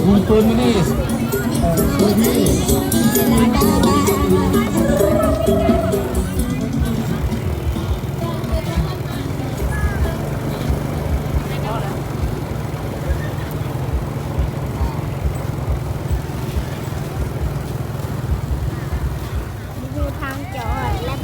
Two minutes. Uh, two minutes. ຢູ່ທາງຈອດແລ້ວ.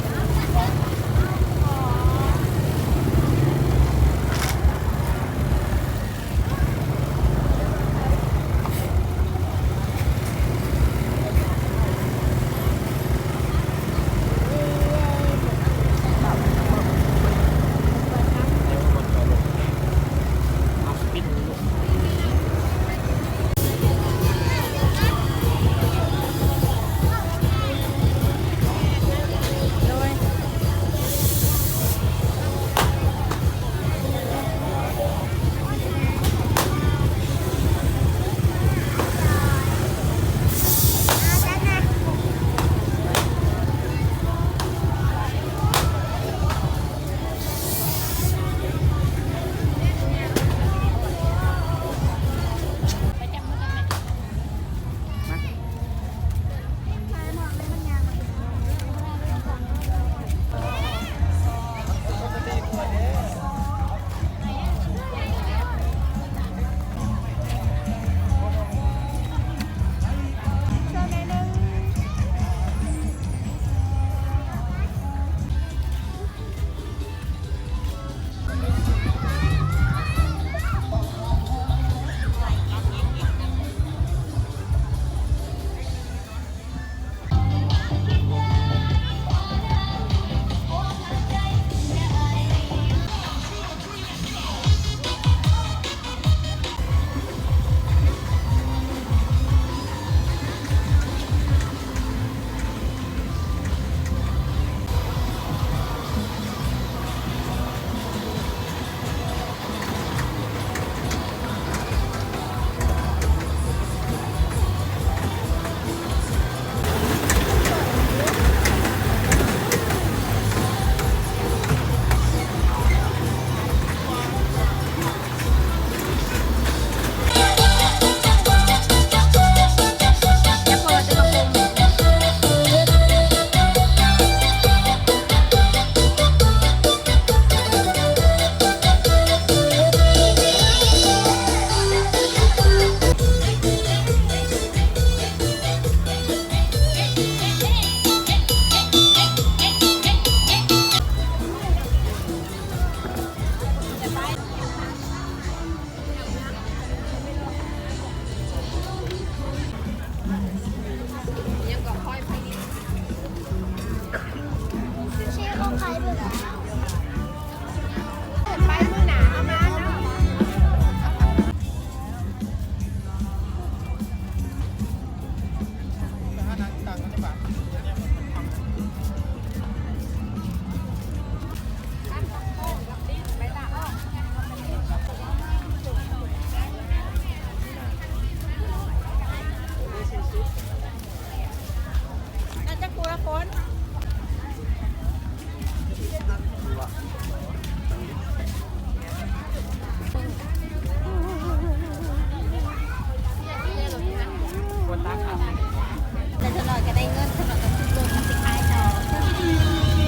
ແຕ່ເທື່ອໜ້ອຍກໍໄດ້ເງິນ ເທື່ອໜ້ອຍກໍຄືລົດ ມັນຊິຂາຍຕໍ່.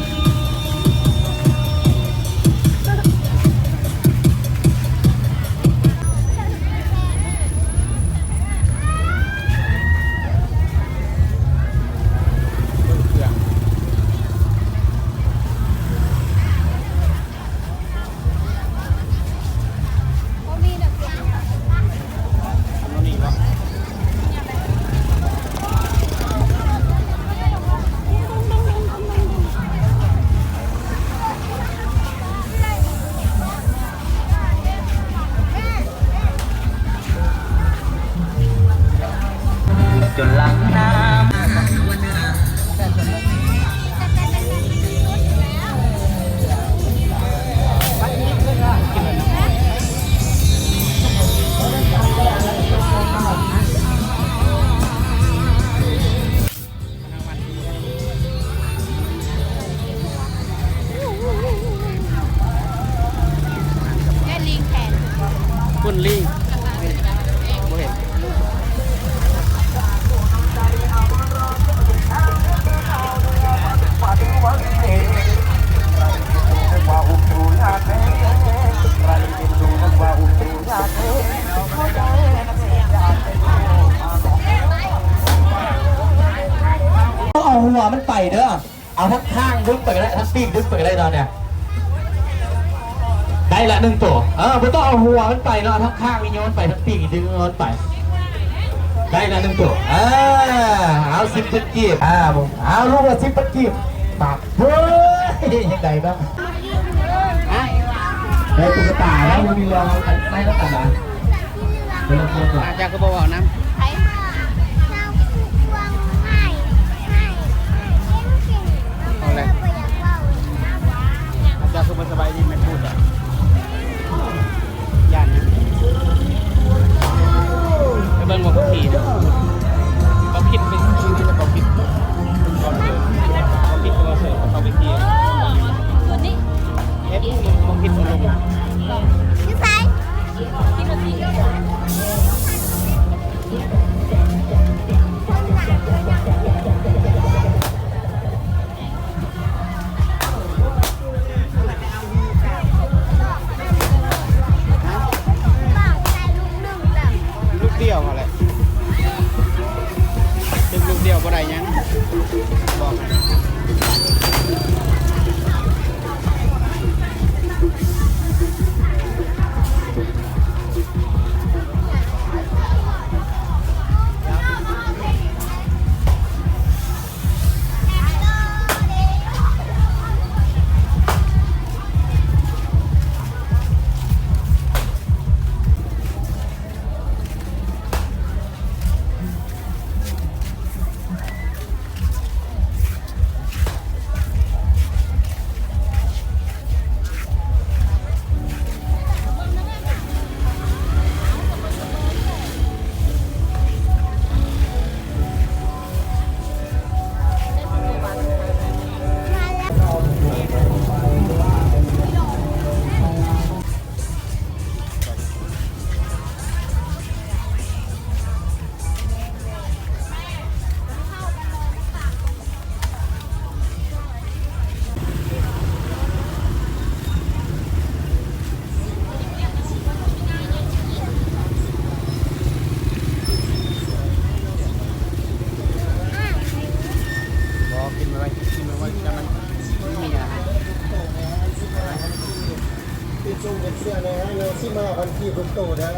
ຈົນຫຼັງນ້ຳ ແລະ ລີງແຂນ ພຸ້ນລີງ ບໍ່ເຫັນ. ຫົວມັນໄປເດີ. ເອົາທັງຂ້າງດຶງໄປກໍໄດ້ ທັງປີກດຶງໄປກໍໄດ້ເນາະເນຍ. ໄດ້ລະໜຶ່ງໂຕ. ເອີ ບໍ່ຕ້ອງເອົາຫົວມັນໄປເນາະ ເອົາທັງຂ້າງນີ້ໂຍນໄປ ທັງປີກນີ້ດຶງໂຍນໄປ. ໄດ້ລະໜຶ່ງໂຕ. ເອີ ເອົາສິບພັນກີບ. ເອົາລູກລະສິບພັນກີບ. ປາກ ເຮີ້ຍ ຍັງໄດ້ເນາະ. ຮະ ໄດ້ຕຸກກະຕາແລ້ວ ບໍ່ມີເລື່ອງ ໃຊ້ແລ້ວກັນນະ. ອາຈານຄືບໍ່ເວົ້ານຳ? ເອົາແຫຼະ ອາຈານຄືບໍ່ສະບາຍດີແມ່ປູດອະ? ຢ້ານຫຍັງ? ໄປເບິ່ງບໍ່ຜູ້ຂີ່ນະ. ເຂົາຜິດເປັນ ເຂົາຜິດ ເຂົາຜິດ ເຂົາຜິດ ເຂົາຜິດ ເຂົາຜິດ. ເອີ ຊຸດນີ້ ເຮັດບໍ່ຜິດບໍ່ລົງ. ຢູ່ໃສ? ລູກດຽວຫັ້ນແຫຼະ ເຮັດລູກດຽວບໍ່ໄດ້ຫຍັງ ບອກໃຫ້. ບໍ່ ກິນໄວ້ ກິນໄວ້ ແຕ່ມັນມີອາຫານ. ເປັນຊົງເປັນເສື້ອໃນຮ້ານເຮົາ ສິບຫ້າພັນກີບທຸກໂຕເດີ.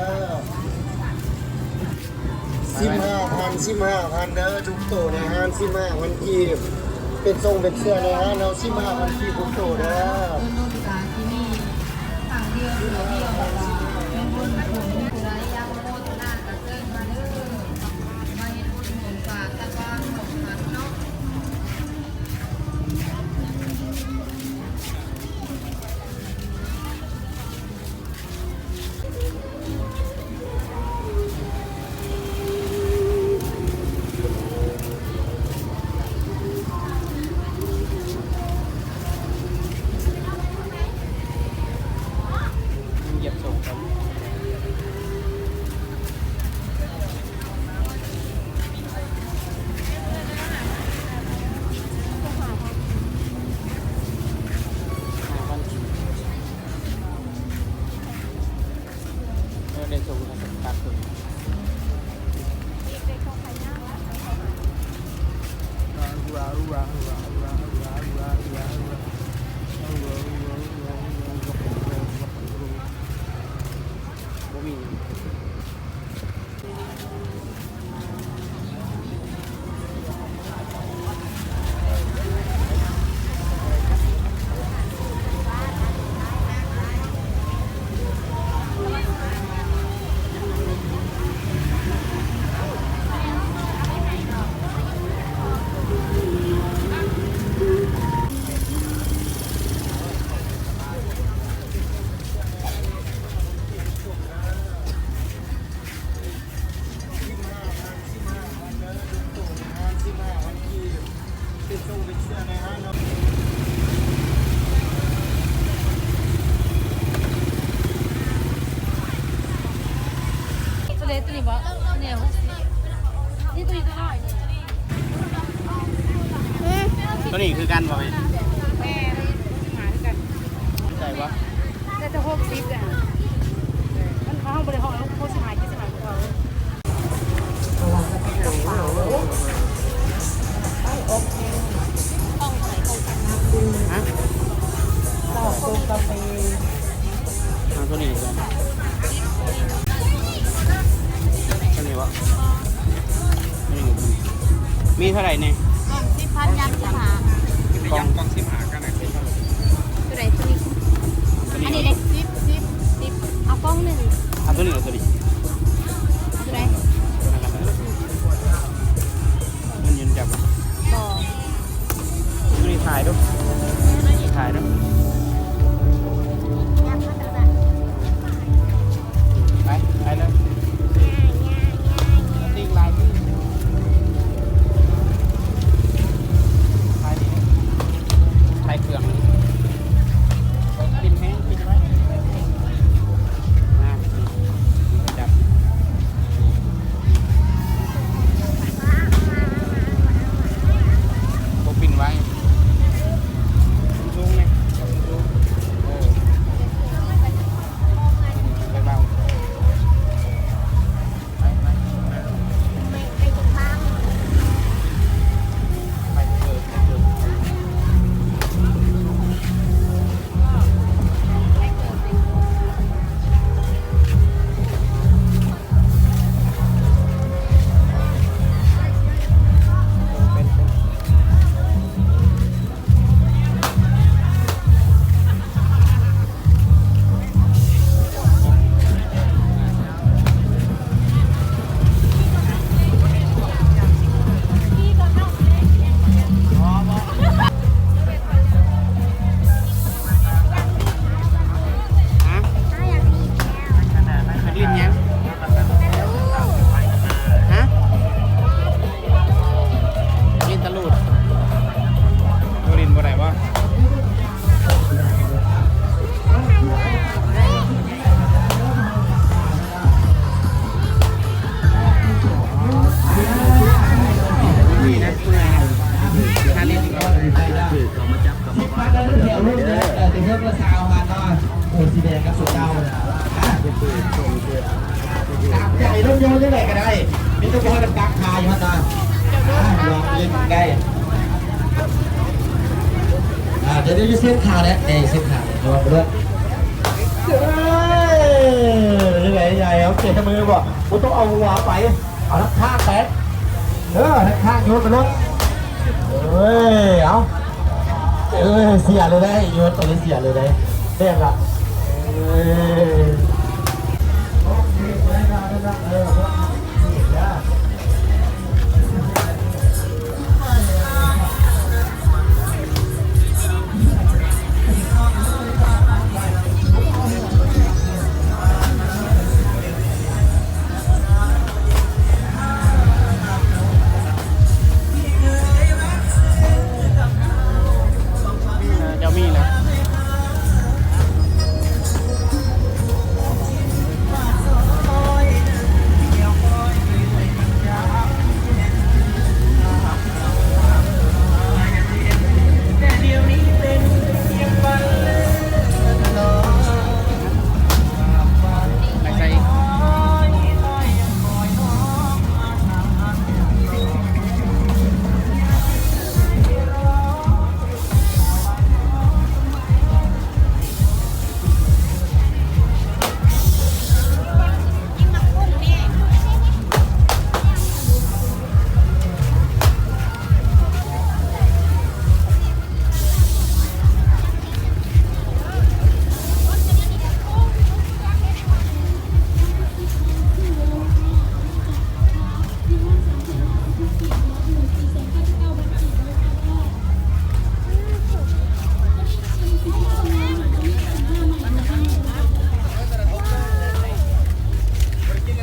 ສິບຫ້າພັນ ສິບຫ້າພັນເດີ ທຸກໂຕໃນຮ້ານ ສິບຫ້າພັນກີບ. ເປັນຊົງເປັນເສື້ອໃນຮ້ານເຮົາ ສິບຫ້າພັນກີບທຸກໂຕເດີ. ໂຕເລກໂຕນີ້ບໍ່? ໂຕນີ້ຫົກສິບ ນີ້ໂຕນີ້ໂຕນ້ອຍນີ້. ໂຕນີ້ຄືກັນບໍ່ແມ່? ແມ່ນ ຫົກສິບຫ້າຄືກັນ. ໃສ່ບໍ່? ແຕ່ ແຕ່ຫົກສິບແຫຼະ ມັນ ເຮົາບໍ່ໄດ້ຮອດຫົກສິບຫ້າ ເຈັດສິບຫ້າຄືເຂົາ. ໄດ້ອົບ ມີເທົ່າໃດນີ້? ກ່ອງສິບພັນ ຢາງສິບຫ້າ. ກ່ອງ ກ່ອງສິບຫ້າກັນນະ. ໂຕໃດ? ໂຕນີ້. ອັນນີ້ເດ້? ສິບ ສິບ ສິບ. ເອົາກ່ອງໜຶ່ງ. ເອົາໂຕນີ້ ເອົາໂຕນີ້. ໂຕໃດ? ໂຕນັ້ນລະ. ມັນຢືນຈັບບໍ່? ບໍ່. ໂຕນີ້ຖ່າຍດູ ຖ່າຍດູ. ໄປ ໄປເລີຍ. ຕີງຫຼາຍ ຂາຍດີ ຂາຍເຄື່ອງ ປິ່ນແຮງ ປິ່ນໄວ. ມາ ຈັບ ບໍ່ປິ່ນໄວ. ສູງແນ່ ສູງ ເອີ ໄປເບົາ. ຮະ? ຢາກຫຼິ້ນຫຍັງ? ຮະ? ຫຼິ້ນຕະລູດ ໂຕຫຼິ້ນບໍ່ໄດ້ບໍ່? ນີ້ນະ ເມື່ອຍນະ ຫາຫຼິ້ນອີກ. ໂອ້ ສີແດງກັບຕົວເກົ່າ ຕາມໃຈລົງໂຍນຈັ່ງໃດກໍໄດ້ ມີແຕ່ບໍ່ໃຫ້ມັນກັກຄາຢູ່ຫັ້ນນະ ລອງຫຼິ້ນໄດ້. ອ່າ ດຽວຢູ່ເສັ້ນຂາແຫຼະ ເອີ ເສັ້ນຂາລອງເບິ່ງ. ເອີ ຍັງໄງ ຍັງໄງ ເອົາເກະມືບໍ່ ບໍ່ຕ້ອງເອົາຫົວໄປ ເອົາທາງຂ້າງໄປ ເອີ ທາງຂ້າງໂຍນໄປໂລດ. ເອີຍ ເອົາ ເອີຍ ເສຍເລີຍໄດ໋ ໂຍນຕົວນີ້ເສຍເລີຍໄດ໋ ແມ່ນລະ ເອີຍ. ເຈົ້າມີນະ.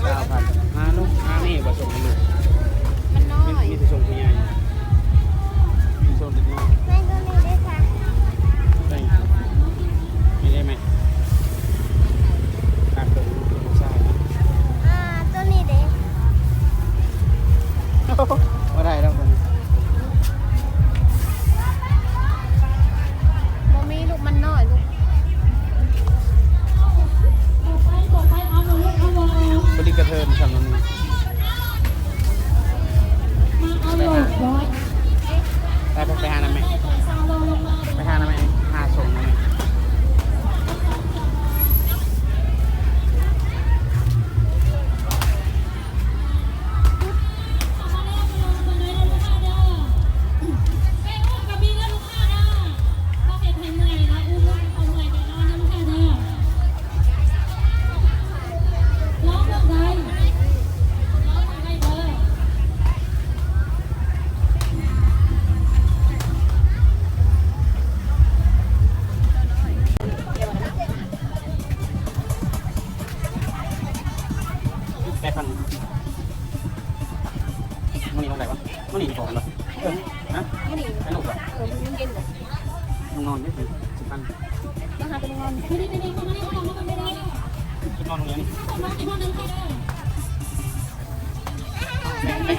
ຊາວພັນ ຫາລູກ ຫາແມ່ບໍ່ສົ່ງໃຫ້ລູກ ມັນນ້ອຍ ມີແຕ່ສົ່ງຜູ້ໃຫຍ່ ມີແຕ່ສົ່ງເດັກນ້ອຍ ແມ່ນ ໂຕນີ້ໄດ້ຊະ ໄດ້ ນີ້ໄດ້ໄໝ? ຕາມຕົງຜູ້ຊາຍນະ ອ່າ ໂຕນີ້ເດ້ ບໍ່ໄດ້ດອກໂຕນີ້ ບໍ່ມີລູກ ມັນນ້ອຍລູກ ບໍ່ໄດ້ກະເທີນຊ່ຳນັ້ນ ໄປ ໄປ ໄປຫານຳແມ່ ໄປຫານຳແມ່ ຫາສົ່ງນຳແມ່. ມື້ນີ້ນ້ອງໄດ້ບໍ່? ມື້ນີ້ບໍ່ແມ່ນບໍ່? ເອີ ຮະ? ມື້ນີ້ ໃຫ້ລູກບໍ່? ເອີ ມື້ນີ້ເຢັນບໍ່? ນ້ອງນອນຢູ່ ຊິພັນ ມາຫາເປັນນ້ອງນອນ ຊຸດນອນໂຮງຮຽນນີ້ ເປັນ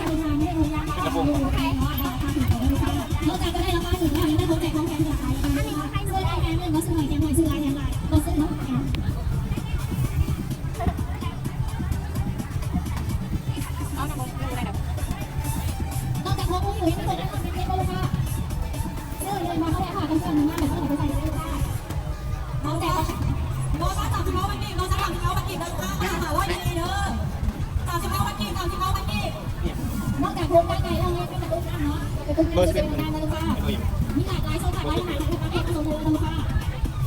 ລະບົງ ນອກຈາກຈະໄດ້ຮັບການຖືກແລ້ວ ຍັງໄດ້ພົບແຈກຂອງແຖມຫຼາກຫຼາຍ ຊື້ຫຼາຍແຖມໜຶ່ງ ບໍ່ຊື້ໜ້ອຍແຖມໜ້ອຍ ຊື້ຫຼາຍແຖມຫຼາຍ ບໍ່ຊື້ໜ້ອຍແຖມ ນອກຈາກຂອງຜູ້ຢູ່ຍັງມີເປີດຮ້ານເປັນເປັນບໍ່ລູກຄ້າ ຊື້ເລີຍມາເທົ່າໃດ ເທົ່າໃດ ຕ້ອງຊື້ໜຶ່ງງານ ແຕ່ບໍ່ໄດ້ໄປໃສ່ເລີຍລູກຄ້າ ເອົາແຕ່ ໂລຊາສາມສິບເກົ້າບາດກີບ ໂລຊາສາມສິບເກົ້າບາດກີບເດີລູກຄ້າ ຫ້າຮ້ອຍມິນລີເດີ ສາມສິບເກົ້າບາດກີບ ສາມສິບເກົ້າບາດກີບ ນອກຈາກໂຄງການໃຫຍ່ແລ້ວ ຍັງເປັນການ ເບີສິບເອັດ ເປັນການ ມີຫຼາກຫຼາຍໂຊນ ຫຼາກຫຼາຍອາຫານ ແລະ ປະເພດຂອງໂຊນ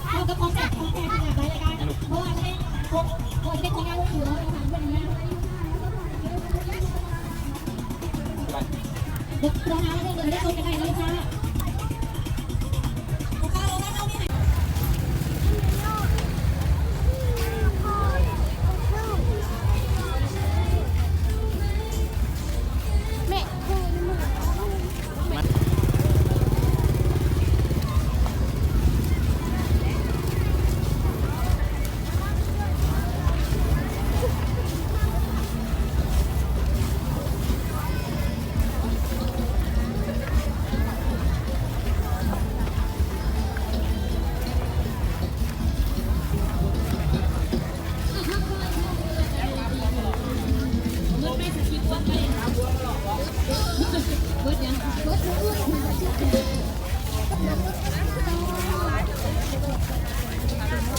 ເຮົາກໍພ້ອມແຈກຂອງແຖມຫຼາກຫຼາຍລາຍການ ເພາະວ່າຈະໄດ້ຄົບ ເພາະວ່າຈະໄດ້ຂອງງານຢູ່ເນາະ ເປັນການ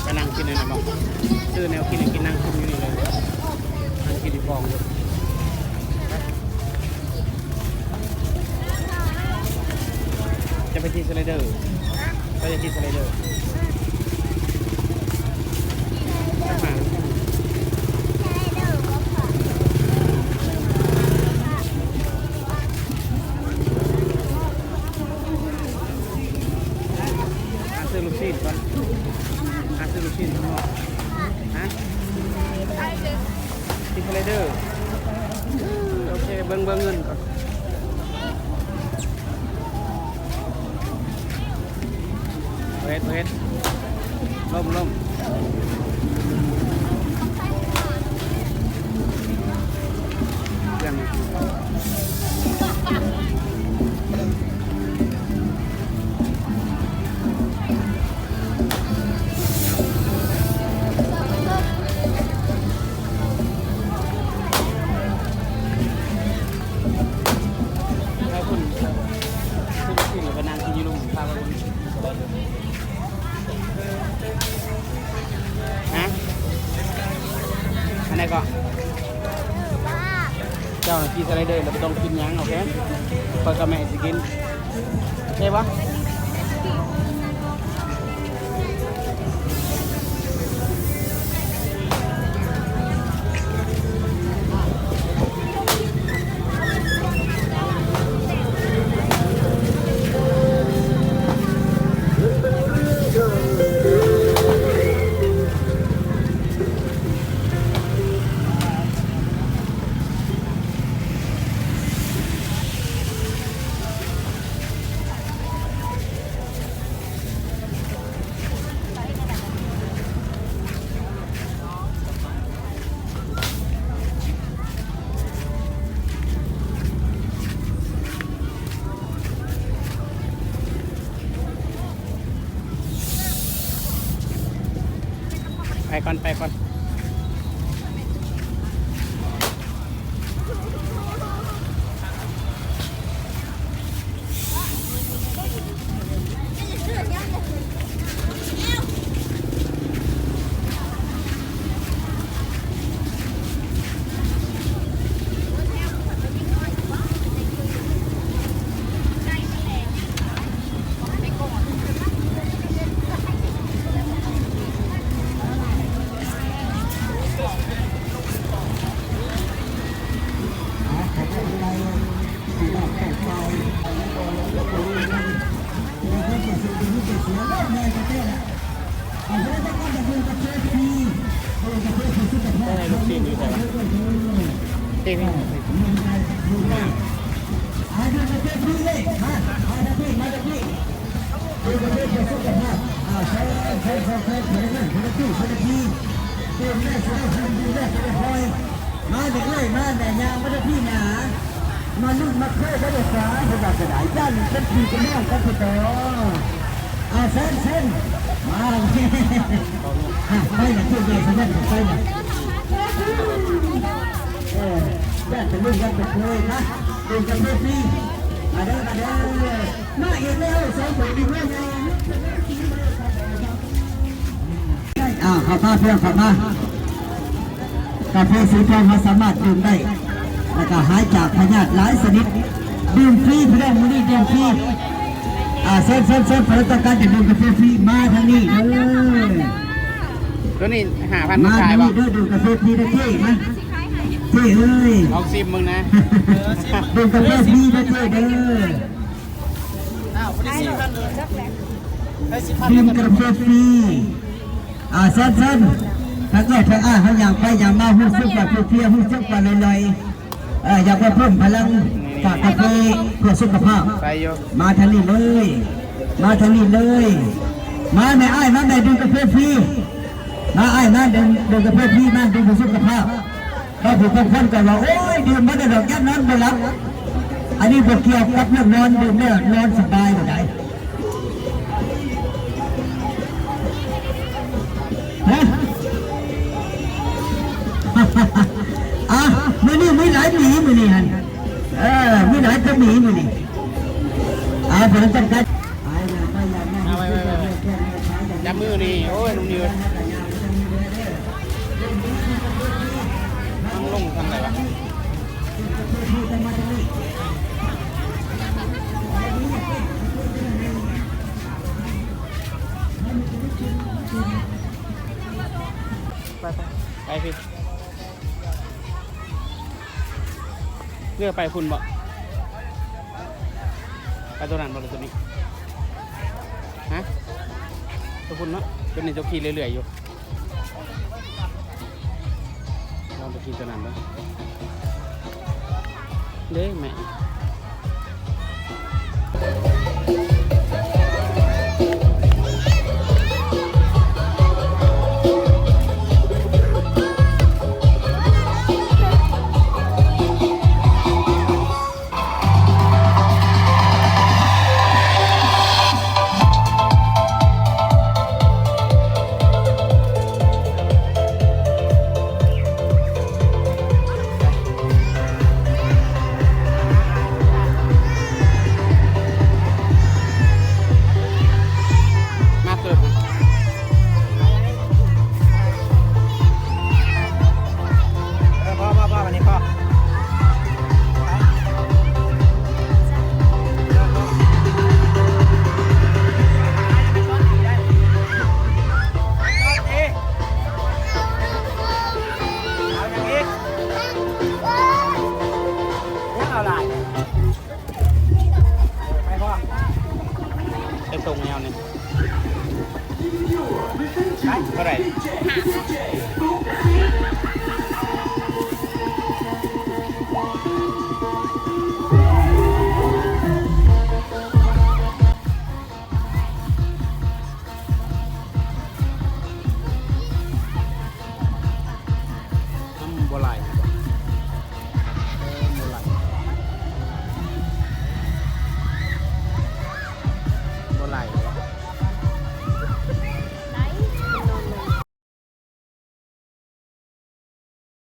ໄປນັ່ງກິນໃນນັ້ນບໍ່? ຊື້ແນວກິນໃຫ້ກິນ ນັ່ງກິນຢູ່ນີ້ເລີຍ ນັ່ງກິນຢູ່ກອງເລີຍ ຈະໄປຂີ່ສະໄລເດີ ເຂົາຢາກຂີ່ສະໄລເດີ ຫາຊື້ລູກຊີ້ນກ່ອນ ຫາຊື້ລູກຊີ້ນຂ້າງນອກ ຮະ? ຄິດເທົ່າໃດເດີ? ໂອເຄ ເບິ່ງ ເບິ່ງເງິນກ່ອນ ບໍ່ເຮັດ ບໍ່ເຮັດ ລົ້ມ ລົ້ມ ເລື່ອງນີ້. ແລ້ວຄຸນ ຄຸນ ຄຸນກໍໄປນັ່ງກິນຢູ່ລຸ່ມ ພາໄປບຸນ. ຮະ? ອັນໃດເກາະ? ເຈົ້ານະຂີ່ສະໄລເດີ ແລ້ວບໍ່ຕ້ອງກິນຫຍັງ ໂອເຄ? ຂ້ອຍກັບແມ່ຊິກິນ ໂອເຄບໍ່? ໄປກ່ອນ ໄປກ່ອນ. ໄດ້ລູກຊີ້ນຢູ່ໃສວະ? ເຕັມ. ເພື່ອສຸຂະພາບ ອ່າ ໃຊ້ ໃຊ້ ໃຊ້ ໃຊ້ ໃຊ້ ໃຊ້ ໃນນັ້ນ ໃນທີ່ ໃນທີ່ ເຕີມແລ້ວຊິໄດ້ຫຸ່ນ ດີແລ້ວຊິໄດ້ຮອຍ ມາເດີເອີຍ ມາແມ່ຍ່າງ ມາເດີພີ່ໜ້າ ມາລຸ້ນມາໂຄ ມາເດີສາ ເພິ່ນວ່າກະໄດ້ ຢ້ານເປັນພີ່ເປັນນ້ອງກັນພຸ້ນດອກ ອ່າ ເຊີນ ເຊີນ ມາ ອ່າ ໄປລະ ເຈົ້າໃຫຍ່ສະຫວັນ ໄປລະ ເອີ ຢ້ານເປັນລຸ້ນກັນເປັນໂກຍນະ ເປັນກັນເປັນພີ່ ມາເດີ ມາເດີ. ມາອີກແລ້ວ ສອງຄົນດີເມືອໃຫຍ່ ອ້າວ ເຂົ້າມາ ພີ່ນ້ອງ ເຂົ້າມາ ກາເຟສີທອງເຮົາສາມາດດື່ມໄດ້ ແລ້ວກໍຫາຍຈາກພະຍາດຫຼາຍຊະນິດ ດື່ມຟຣີ ພີ່ນ້ອງ ມື້ນີ້ດື່ມຟຣີ ອ່າ ເຊີນ ເຊີນ ເຊີນ ຜູ້ໃດຕ້ອງການຈະດື່ມກາເຟຟຣີ ມາທາງນີ້ເດີ ໂຕນີ້ຫ້າພັນ ມາຂາຍບໍ່? ເດີ ດື່ມກາເຟຟຣີເດີເຈ້ ມາ ເຈ້ເອີຍ ລອງຊີມເບິ່ງນະ ດື່ມກາເຟຟຣີເດີເຈ້ເດີ. ອ້າວ ບໍ່ໄດ້ຊີມກັນເລີຍ ໄດ້ສິບພັນ ດື່ມກາເຟຟຣີ ອ່າ ເຊີນ ເຊີນ ທັງເອື້ອຍທັງອ້າຍ ເຮົາຍ່າງໄປຍ່າງມາ ຮູ້ສຶກວ່າເພຍໆ ຮູ້ສຶກວ່າລອຍໆ ເອີ ຢາກມາເພີ່ມພະລັງຈາກກາເຟເພື່ອສຸຂະພາບ ໄປຢູ່ ມາທາງນີ້ເລີຍ ມາທາງນີ້ເລີຍ ມາແມ່ອ້າຍ ມາແມ່ ດື່ມກາເຟຟຣີ ມາອ້າຍ ມາ ດື່ມ ດື່ມກາເຟຟຣີ ມາ ດື່ມເພື່ອສຸຂະພາບ. ບາງຜູ້ບາງຄົນກໍວ່າ ໂອ້ຍ ດື່ມບໍ່ໄດ້ດອກ ຢ້ານນອນບໍ່ຫຼັບ ອັນນີ້ບໍ່ກ່ຽວກັບເລື່ອງນອນ ດື່ມແລ້ວນອນສະບາຍບໍ່ໄດ້ ຮະ ອ່ະ ມື້ນີ້ມີຫຼາຍໝີ ມື້ນີ້ຫັ້ນ ເອີ ມີຫຼາຍກວ່າໝີມື້ນີ້ ເອົາ ເພິ່ນຈັດການ ຈັບມືນີ້ ໂອ້ຍ ໜຸ່ມນີ້ ທາງລົງທາງໃດວະ? ໄປ ໄປ ໄປພີ້ ເລືອກໄປພຸ້ນບໍ່? ໄປໂຕນັ້ນບໍ່ ຫຼືໂຕນີ້? ຮະ? ໂຕພຸ້ນເນາະ ໂຕນີ້ເຈົ້າຂີ່ເລື້ອຍໆຢູ່. ລອງໄປກິນຕົວນັ້ນເບິ່ງເດ້ແມ່. ມາເກີບ ເອີ ພໍ ພໍ ພໍ ອັນນີ້ພໍ ເອົາຫຍັງອີກ? ຍັງເອົາຫຼາຍ ໄປ ພໍ່ ໄປສົ່ງແນວນີ້ ໄປ ເທົ່າໃດ? ຫ້າ